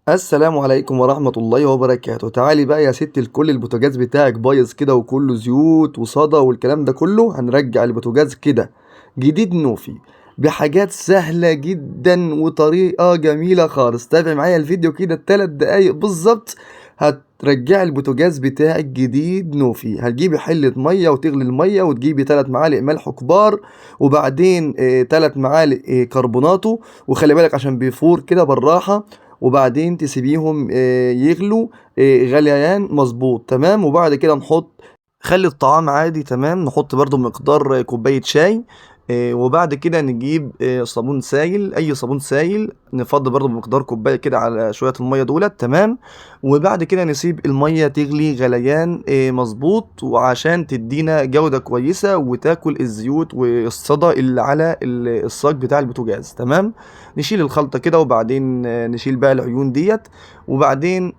السلام عليكم ورحمة الله وبركاته. تعالي بقى يا ست الكل، البوتاجاز بتاعك بايظ كده وكله زيوت وصدى والكلام ده كله. هنرجع البوتاجاز كده جديد نوفي بحاجات سهلة جدا وطريقة جميلة خالص. تابع معايا الفيديو كده 3 دقايق بالظبط، هترجعي البوتاجاز بتاعك جديد نوفي. هتجيبي حلة مية وتغلي المية وتجيبي 3 معالق ملح كبار، وبعدين 3 معالق كربوناتو، وخلي بالك عشان بيفور كده بالراحة، وبعدين تسيبيهم يغلوا غليان مظبوط تمام. وبعد كده نحط خلي الطعام عادي تمام، نحط برضو مقدار كوباية شاي، وبعد كده نجيب صابون سايل، اي صابون سايل، نفضي برضو بمقدار كوباية كده على شوية المية دولت تمام. وبعد كده نسيب المية تغلي غليان مظبوط، وعشان تدينا جودة كويسة وتاكل الزيوت والصدى اللي على الصاج بتاع البوتاجاز تمام. نشيل الخلطة كده، وبعدين نشيل بقى العيون ديت، وبعدين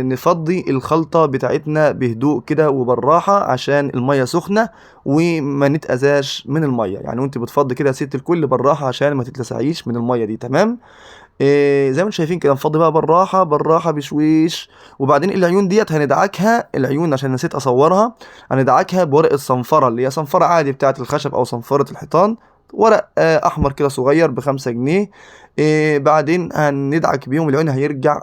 نفضي الخلطة بتاعتنا بهدوء كده وبالراحة عشان المية سخنة وما نتأذاش من المية. وانت بتفضي كده يا ست الكل بالراحة عشان ما تتلسعيش من المية دي تمام. زي ما انتم شايفين كده نفضي بقى بالراحة بالراحة بشويش. وبعدين العيون ديت هندعكها، العيون عشان نسيت اصورها، هندعكها بورقة صنفرة اللي هي صنفرة عادي بتاعة الخشب او صنفرة الحيطان، ورق احمر كده صغير ب5 جنيه. بعدين هندعك بيهم العيون، هيرجع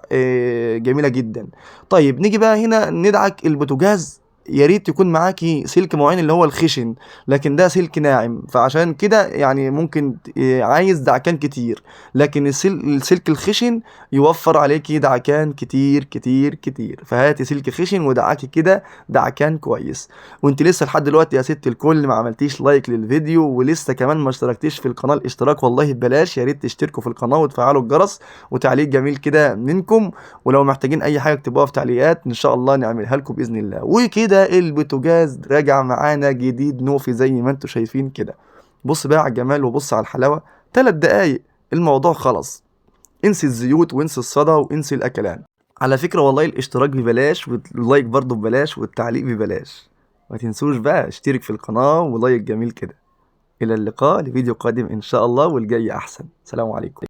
جميلة جدا. طيب نيجي بقى هنا ندعك البوتاجاز. يا ريت يكون معاكي سلك معين اللي هو الخشن، لكن ده سلك ناعم، فعشان كده ممكن عايز دعكان كتير، لكن السلك الخشن يوفر عليكي دعكان كتير كتير كتير. فهاتي سلك خشن ودعكي كده دعكان كويس. وانت لسه لحد دلوقتي يا ست الكل ما عملتيش لايك للفيديو، ولسه كمان ما اشتركتيش في القناة، الاشتراك والله ببلاش، يا ريت تشتركوا في القناة وتفعلوا الجرس وتعليق جميل كده منكم. ولو محتاجين اي حاجة اكتبوها في تعليقات ان شاء الله نعملها لكم باذن الله. وكده البوتاجاز راجع معانا جديد نوفي زي ما انتم شايفين كده. بص بقى على الجمال وبص على الحلاوة، 3 دقايق الموضوع خلص. انسي الزيوت وانسي الصدى وانسي الاكلان. على فكرة والله الاشتراك ببلاش واللايك برضو ببلاش والتعليق ببلاش. ما تنسوش بقى اشترك في القناة ولايك جميل كده. الى اللقاء لفيديو قادم ان شاء الله، والجاي احسن. سلام عليكم.